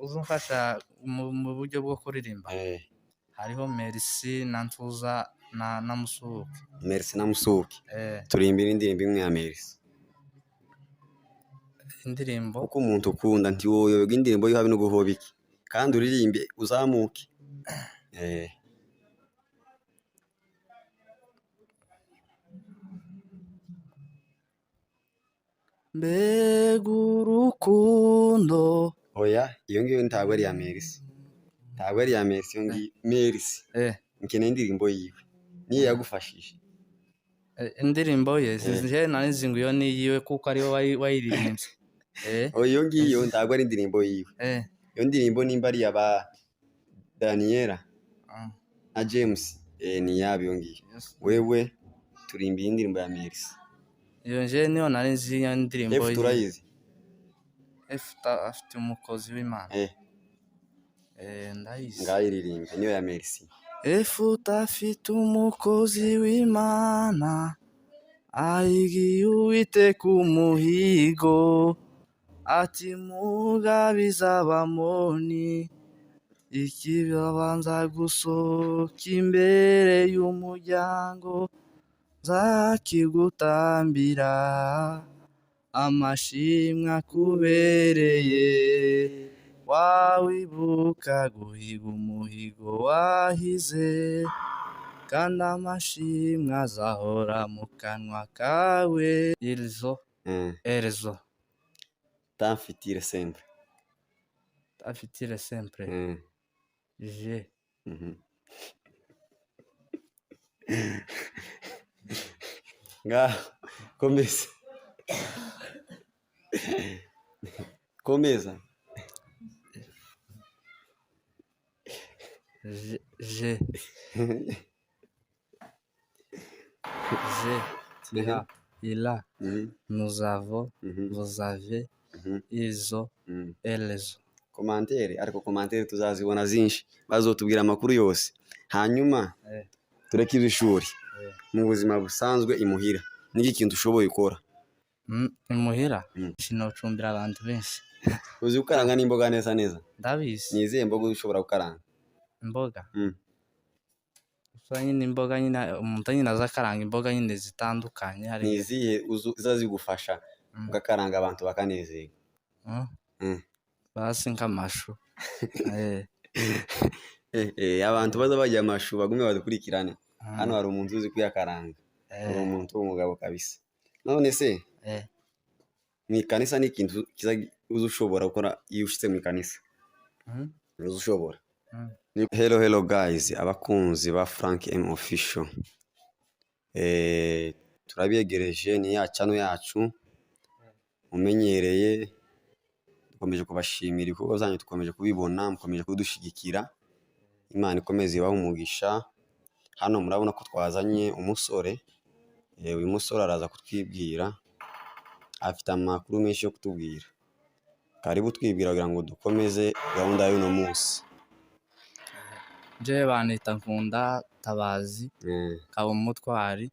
Uzumfasha mu buryo bwo kuririmba. Eh. Hariho Merci na Ntuza na Musuhuke. Merci na Musuhuke. Eh. Turirimbira indirimbo imwe ya Merci. Indirimbo Kuko umuntu ukunda ntiwoyoberwa indirimbo yo habe no guhoba iki, kandi uririmbe uzamuke. Eh. Mbega urukundo. Oya, iyo ngiyo ntabwo ari iya Merci, ntabwo ari iya Merci iyo ngiyo. Merci. Eh. Nkeneye indirimbo yiwe, niyo yagufashije. Indirimbo ye. Eh. Nje nari nzi ngo iyo ni iyiwe kuko ariwe wayiririmbye. Eh. Oya, iyo ngiyo ntabwo ari indirimbo yiwe. Eh. Iyo ndirimbo nimba ari iya ba Daniela na James, ni iyabo iyo ngiyo. Yes. Wewe turirimbiye indirimbo ya Merci. Iyo nje niyo nari nzi iyo ndirimbo. F turayizi. F afite umukozi w'Imana. Eh. Eh, ndayizi. Ngayiririmbe niyo ya Merci. Efuta afite umukozi w'Imana, ahigiye Uwiteka umuhigo, ati mugabize Abamoni, ikibabanza gusohoka imbere y'umuryango, nzakigutambira, amashimwe akubereye, wawibuka guhiga umuhigo wahize, kandi amashimwe azahora mu kanwa kawe. Irizo. Erezo. Tamfitire sempre. Afitire sempre. Je. Ngaho komeza, komeza. Je, je, je, tu as, il a, nous avons, vous avez, ils ont, elles ont. Commentaire, ariko commentaire tuzazibona zinshi, bazotubwira amakuru yose. Hanyuma Eh. tureke iby'ishuri. Eh. Mu buzima busanzwe imuhira niki kintu ushoboye ukora? Imuhira sinocumbira abantu benshi. Uzi gukaranga n'imboga neza neza? Ndabizi. Ni izihe mboga ushobora gukaranga? Imboga. Gusa nyine imboga nyine umuntu nyine aza akaranga imboga nyine zitandukanye hari. Ni izihe ziza zigufasha ugakaranga abantu bakanezerwa? Basi nk'amashu. Eh. Eh, abantu baza bajya amashu bagume badukurikirane. Hano hari umuntu uzi kuyakaranga. Eh. Uri umuntu w'umugabo kabisa. None se Eh. mu ikanisa ni ikintu kiza uzi ushobora gukora iyo ushitse mu ikanisa? Uzi ushobora? Hello hello guys, abakunzi ba Frank M Official. Turabegereje ni ya channel yacu mumenyereye, dukomeje kubashimira ibikorwa byanyu, dukomeje kubibona, mukomeje kudushigikira. Imana ikomeze ibahe umugisha. Hano murabona ko twazanye umusore. Uyu musore araza kutwibwira, afite amakuru menshi yo kutubwira. Karibu twibwira kugira ngo dukomeze gahunda y'uno munsi. Je banita Nkunda Tabazi, kaba umutwari,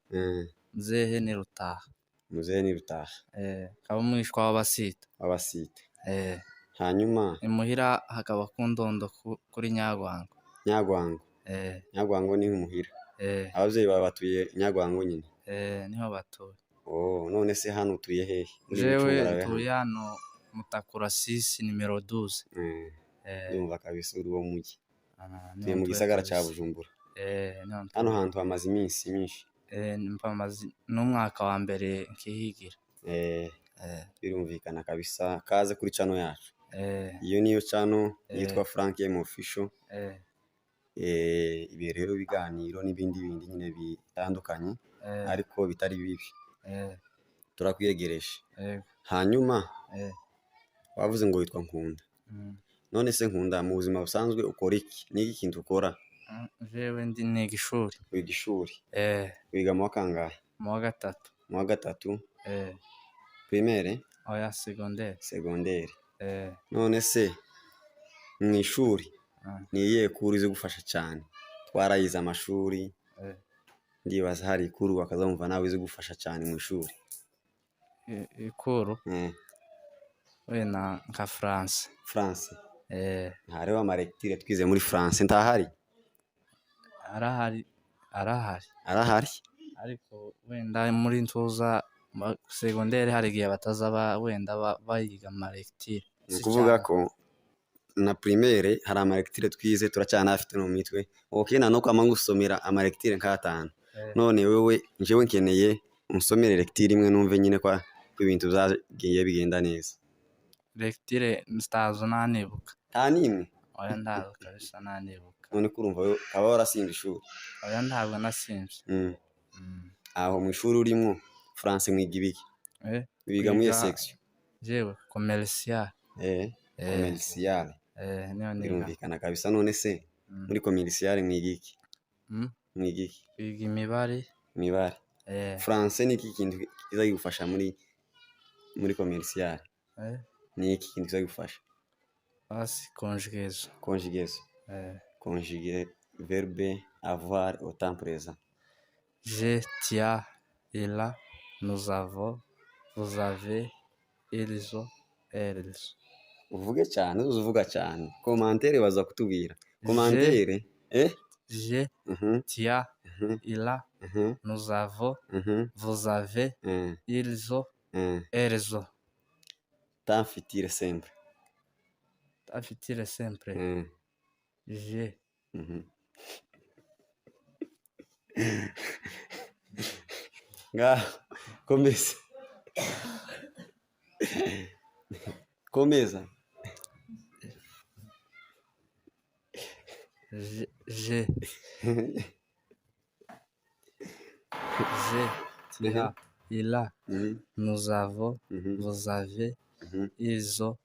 muzehe ni Rutaha. Muzehe ni Rutaha. Eh, kaba umwishwa w'Abasita. W'Abasita. Eh. Hanyuma imuhira hakaba ku Ndondo kuri Nyagwango. Nyagwango. Eh. Nyagwango ni imuhira. Eh. Abavyeyi bawe batuye Nyagwango nyine? Eh, niho batuye. Oh, none se hano utuye hehe? Muri Jewe Bujumbura we hano? ntuye hano Mutakura 6 nimero 12. Eh. Ndumva kabisa uri uwo muji. Ah, niho Tuye mu ntuye gisagara ca kabisa. Bujumbura. Eh, niho ntuye. Hano hantu hamaze iminsi myinshi. Eh, mpamaze n'umwaka wa mbere nkihigira. Eh. Eh. Birumvikana kabisa, kaze kuri channel yacu. Eh. Iyo niyo channel Eh. yitwa Frank M Official. Eh. Ibi rero biganiro n'ibindi bindi nyine bitandukanye, Eh. ariko bitari bibi. Eh. Turakwiyegereje. Eh. Hanyuma Eh. wavuze ngo witwa Nkunda. None se Nkunda, mu buzima busanzwe ukora iki? Ni iki kintu ukora? Jewe ndi niga ishuri. Wiga ishuri? Eh. Wiga mu wa kangahe? Mu wa gatatu. Mu wa gatatu? Eh. Primaire? Oya, secondaire. Secondaire. Eh. None se mu ishuri ni iyihe kuru izigufasha cyane? Twarayize amashuri. Eh. Ndibaza hari ikuru bakazamva nawe izigufasha cyane mu ishuri. Ikuru? Eh. Wenda nka France. France. Hariho amalecture twize muri français, ntahari? Arahari, arahari. Arahari. Ariko wenda muri ntuza secondaire hari igihe batazaba wenda bayiga amalecture. Ni ukuvuga ko na primaire hari amalecture twize, turacyanafite no mu mitwe. Okena no kwama ngusomera amalecture nk'atanu. None wewe, njyewe nkeneye unsomere lecture imwe, numve nyine kwa ko ibintu byagiye bigenda neza. Lecture ntazo nanibuka. Nta n'imwe? Oya, ntazo kabisa nanibuka. None ko urumva wowe ukaba warasinze ishuri? Oya, ntabwo nasinze. Aho mu ishuri urimo français mwiga ibiki? Wiga muri section? Jewe commercial. Commercial. Niyo niga. Birumvikana kabisa. None se muri commercial mwiga iki? Mwiga iki? Twiga imibare. Imibare. Français ni iki kintu kiza kigufasha muri commercial? Ni iki kintu kiza kigufasha? Basi conjugaison. Conjugaison. Conjuguer verbe avoir au temps présent. Je, tu as, il a, nous avons, vous avez, ils ont, elles. Uvuge cyane, uzi uvuga cyane. Commentaire baza kutubwira commentaire. Je, tu as, il a, nous avons, vous avez, ils ont, elles ont. Temps futur simple. Temps futur simple. Je. Ngaho komeza, komeza. Je, je. Je, tu as, il a, nous avons, vous avez, ils ont,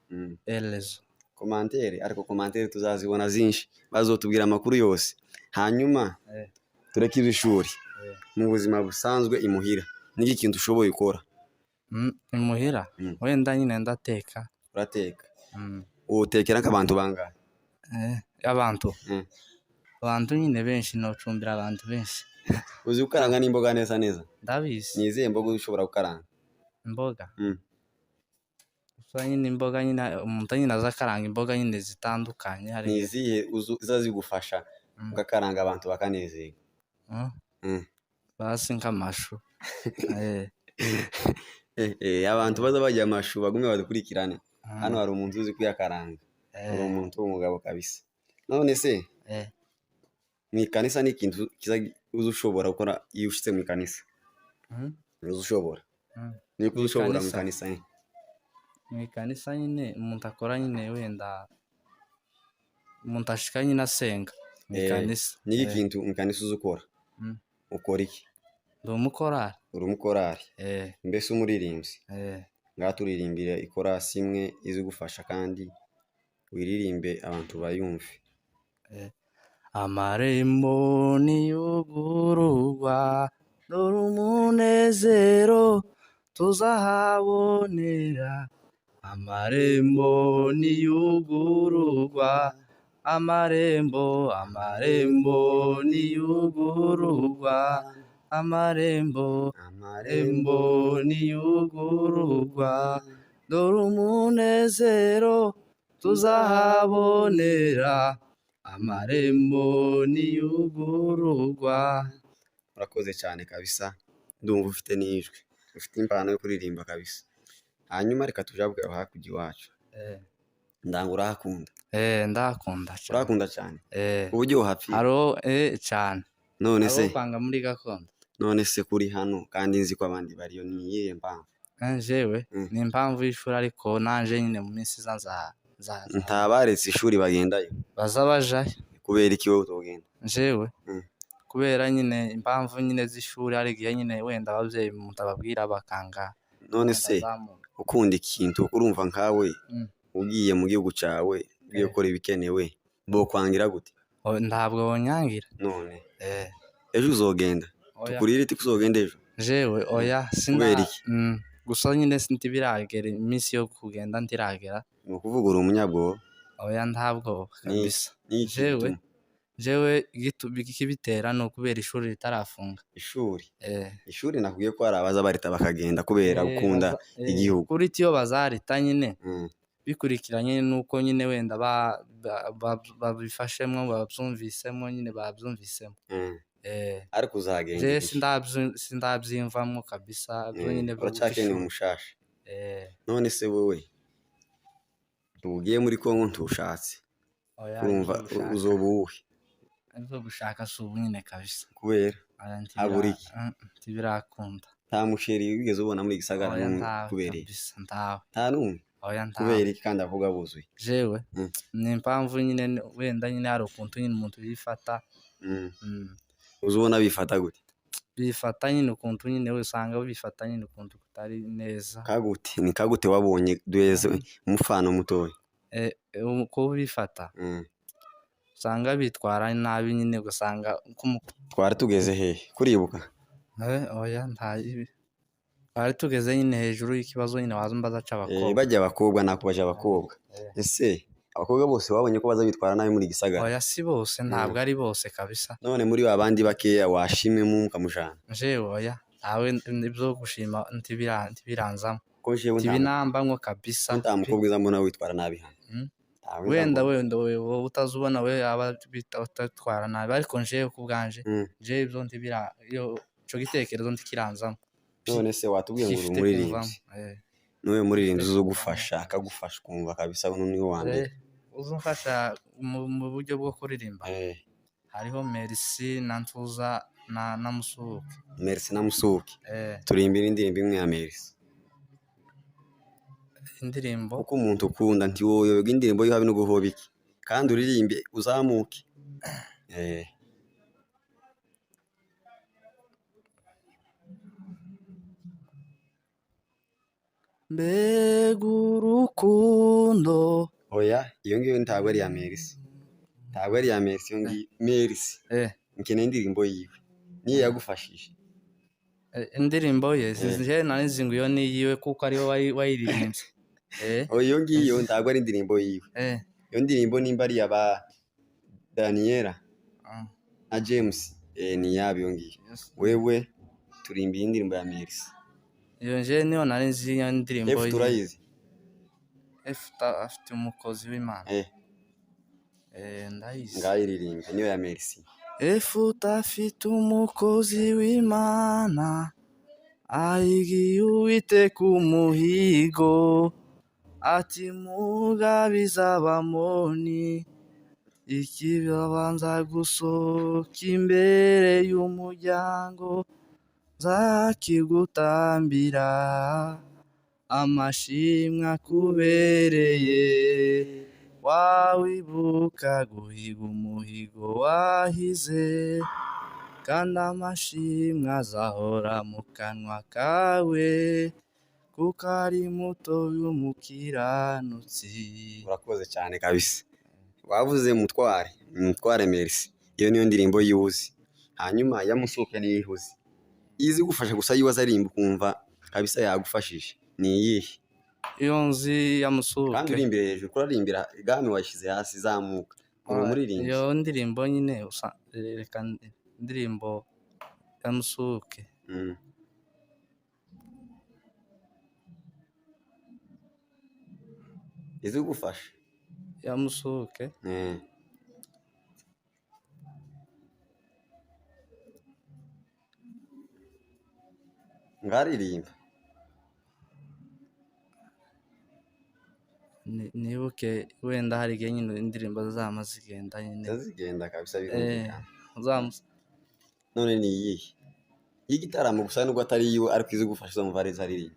elles ont. Commentaire, ariko commentaire tuzazibona zinshi, bazotubwira amakuru yose. Hanyuma tureke iby'ishuri. Mu buzima busanzwe imuhira niki kintu ushoboye ukora? Imuhira? Wenda nyine ndateka. Urateka? Utekera nk'abantu bangahe? Abantu. Abantu nyine benshi, nocumbira abantu benshi. Uzi gukaranga n'imboga neza neza? Ndabizi. Ni izihe mboga ushobora gukaranga? Imboga? Gusa nyine imboga nyine umuntu nyine aza akaranga imboga nyine zitandukanye, hari Ni izihe ziza zigufasha ugakaranga abantu bakanezerwa? Basi nk'amashu. Abantu baza bajya amashu bagume badukurikirane. Hano hari umuntu uzi kuyakaranga. Uri umuntu w'umugabo kabisa. None se mu ikanisa ni ikintu kiza uzi ushobora gukora iyo ushitse mu ikanisa? Uzi ushobora? Ni uzi ushobora mu Ikanisa? ikanisa? Mu ikanisa nyine umuntu akora nyine wenda umuntu ashika nyine asenga mu ikanisa. Ni ikintu mu ikanisa uzi ukora? Ukora iki? Ndi umukorari. Uri umukorari? Mbese umuririmbyi? Ngaha turirimbire ikorasi imwe izi gufasha kandi wiririmbe abantu bayumve. Amarembo niyugururwa, dore umunezero tuzahabonera. Amarembo niyugururwa, amarembo, amarembo niyugururwa, amarembo, amarembo niyugururwa, dore umunezero tuzahabonera. Amarembo niyugururwa. Urakoze cyane kabisa, ndumva ufite n'ijwi, ufite impano yo kuririmba kabisa. Hanyuma reka tujabuke aho hakurya iwacu. Ndanga urahakunda? Ndahakunda cyane. Urahakunda cyane? Uburyo uhapfira? Hariho cyane. None Hariho se kwanga muri gakondo. None se kuri hano kandi nzi ko abandi bariyo, ni iyihe mpamvu? Jewe ni impamvu y'ishuri, ariko nanje nyine mu minsi iza nza Ntabaretse ishuri bagendayo? Baza bajayo. Kubera iki wowe utogenda? Jewe kubera nyine impamvu nyine z'ishuri, hari igihe nyine wenda ababyeyi umuntu ababwira bakanga. None se Bazamuka. ukunda ikintu, urumva nkawe ugiye mu gihugu cyawe ugiye gukora ibikenewe, bokwangira gute? Ntabwo bonyangira. None ejo uzogenda? Oya. Tukurire iti uzogenda ejo? Jewe oya, sina. Kubera iki? Gusa nyine ntibiragera, iminsi yo kugenda ntiragera. Ni ukuvuga uri umunyabwoba? Oya, ntabwo kabisa. Ni iki Jewe gituma? Jewe ikibitera ni ukubera ishuri ritarafunga. Ishuri? Ishuri nakubwiye ko hari abaza barita bakagenda kubera gukunda igihugu. Kuri tiyo bazarita nyine. Bikurikiranye nuko nyine wenda babifashemo, babyumvisemo nyine, babyumvisemo. Ariko uzagenda Je igihe. Sindabyimvamo kabisa byo nyine byo Uracyakeneye guca. Umushasha. None se wowe tugiye muri Kongo ntushatse? Oya, Urumva ibyo gushaka. Uzoba uwuhe? Ibyo gushaka si ubu nyine kabisa. Kubera Oya, Habura iki? Ntibirakunda. Nta muchéri wigeze ubona muri gisagara Oya, n'umwe? ntawe. Kubera iki? Kabisa ntawe. Nta n'umwe? Oya, ntawe. Kubera iki kandi abakobwa buzuye? Jewe ni impamvu nyine wenda nyine hari ukuntu nyine umuntu yifata. Uza ubona bifata gute? Bifata nyine ukuntu nyine we usanga bifata nyine ukuntu kutari neza. Kagute ni kagute wabonye? Duheze umufano mutoya. Uko bifata, usanga bitwara nabi nyine, ugasanga Twari tugeze hehe, kuribuka? Oya, nta twari tugeze nyine hejuru y'ikibazo nyine waza umbaza c'abakobwa. Bajya abakobwa, nakubaje abakobwa. Ese abakobwa bose wabonye ko baza bitwara nabi muri gisagara? Oya, si bose, ntabwo ari bose kabisa. None muri ba bandi bakeya washimemo mukamujana? Jewe oya, ntawe, ibyo gushima ntibiranzamo. Ko jewe nta Ntibinambamwo kabisa. Nta mukobwa uza mbona witwara nabi hano. Ntawe nza Wenda mbona. Wenda wowe utazubona we aba utatwara nabi, ariko njewe ku bwanje, njewe ibyo ntibira, iyo ico gitekerezo ntikiranzamo. None se watubwiye ngo uri Gifite umuririmbyi? kuvamo. Niwe muririmbyi uza ugufasha, akagufasha ukumva kabisa uno niwe wa mbere? Uzumfasha mu buryo bwo kuririmba, hariho Merci na Ntuza na Musuhuke. Merci na Musuke. Turimbira indirimbo imwe ya Merci. Indirimbo? Kuko umuntu ukunda ntiwoyoberwa indirimbo yiwe, habe no guhoba iki, kandi uririmbe uzamuke. Mbega urukundo! Oya, iyo ngiyo ntabwo ari iya Merci, ntabwo ari iya Merci iyo ngiyo. Merci, nkeneye indirimbo yiwe, niyo yagufashije. Indirimbo ye nje nari nzi ngo iyo ni iyiwe kuko ariwe wayiririmbye. Oya, iyo ngiyo ntabwo ari indirimbo yiwe. Iyo ndirimbo nimba ari iya ba Daniela na James, ni iyabo iyo ngiyo. Wewe turimbiye indirimbo ya Merci. Iyo nje niyo nari nzi, iyo ndirimbo F ye. Turayizi. F afite umukozi w'Imana. Ndayizi. Ngayiririmbe niyo ya Merci. Efuta afite umukozi w'Imana, ahigiye Uwiteka umuhigo, ati mugabize Abamoni ikibabanza gusohoka imbere y'umuryango, nzakigutambira amashimwe akubereye. Wawibuka guhiga umuhigo wahize, kandi amashimwe azahora mu kanwa kawe, kuko ari muto w'umukiranutsi. Urakoze cyane kabisa. Wavuze mutware, mutware Merci, iyo niyo ndirimbo yiwe uzi. Hanyuma ya Musuke niyo ihuze izi gufasha gusa, yiwe azaririmba ukumva kabisa yagufashije, ni iyihe? Iyo nzi ya Kandi Musuke. Urimbire hejuru, kurarimbira gamme wayishyize hasi, zamuka, uri umuririmbyi. Iyo ndirimbo nyine reka indirimbo ya Musuke. Izi gufasha. Ya Musuke. Ngaririmba. Nibuke wenda hari igihe nyine indirimbo zama zigenda nyine. Zigenda kabisa, birumvikana. Zamu None ni iyihe y'igitaramo gusa, nubwo atari iyiwe, ariko izi gufasha uzumva ari aririmba?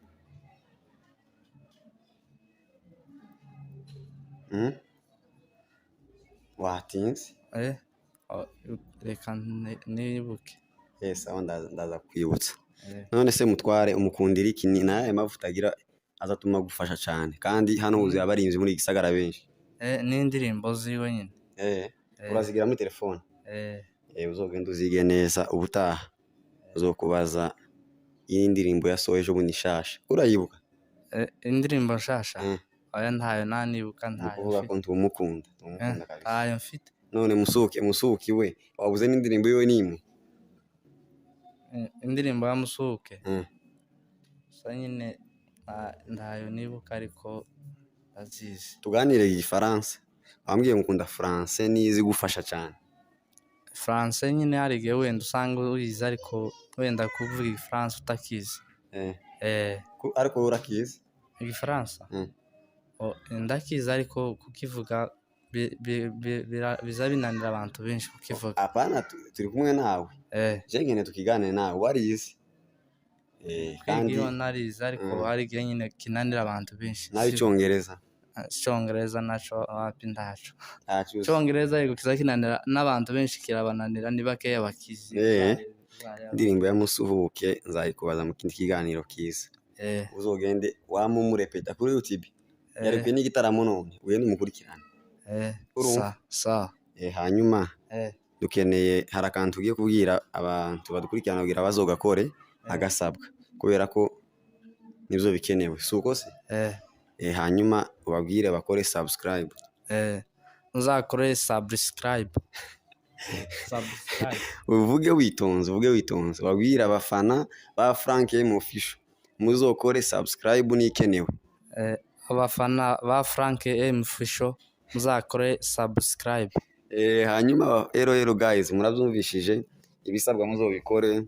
Watinze. Oh, reka nibuke. Yes, aho ndaza kwibutsa. None se mutware umukundira iki? Ni nayahe mavuta agira azatuma agufasha cyane, kandi hano huzuye abarinzi muri iki gisagara benshi? N'indirimbo ziwe nyine. Urazigira muri telefone? Eh. Uzogenda uzige neza, ubutaha uzokubaza iyi ndirimbo yasohoye ejo bundi nshasha, urayibuka? Indirimbo nshasha? Oya, ntayo nanibuka. Ni Ntayo ukuvuga ko mfite. ntumukunda, ntumukunda kabisa. Ntayo mfite. None Musuke, Musuke we wabuze n'indirimbo yiwe n'imwe? Indirimbo ya Musuke, gusa nyine ntayo nibuka, ariko Ndazizi. Tuganire igifaransa. Wambwiye ngo ukunda français, niyo izigufasha cyane. Français nyine hari igihe wenda usanga uyizi, ariko wenda kuvuga igifaransa utakizi. Ariko wowe urakizi? Igifaransa? Oh, ndakizi, ariko kukivuga biza binanira abantu benshi kukivuga. Apana, turi kumwe nawe. Je ngene tukiganire nawe warize. Kwiga Kandi iyo narize, ariko hari igihe nyine kinanira abantu benshi. Nawe icyongereza? Icyongereza naco wapi, ndaco. Ntacyo uzi. Icyongereza yego kiza kinanira n'abantu benshi, kirabananira, ni bakeya bakizi. Indirimbo ya Musuhuke nzayikubaza mu kindi kiganiro kiza. Uzogende wamumurepeta kuri YouTube. Yarekuye n'igitaramo none, ugende umukurikirane. Urumva? Sa. Hanyuma dukeneye, hari akantu tugiye kubwira abantu badukurikirana kugira bazogakore agasabwa, kubera ko nibyo bikenewe, si uko se? Eh. Hanyuma ubabwire bakore subscribe. Muzakore subscribe. Subscribe. Uvuge witonze, uvuge witonze, babwire abafana ba Frank M Official muzokore subscribe, nikenewe. Abafana ba Frank M Official, muzakore subscribe. Hanyuma ero ero guys, murabyumvishije, ibisabwa muzobikore.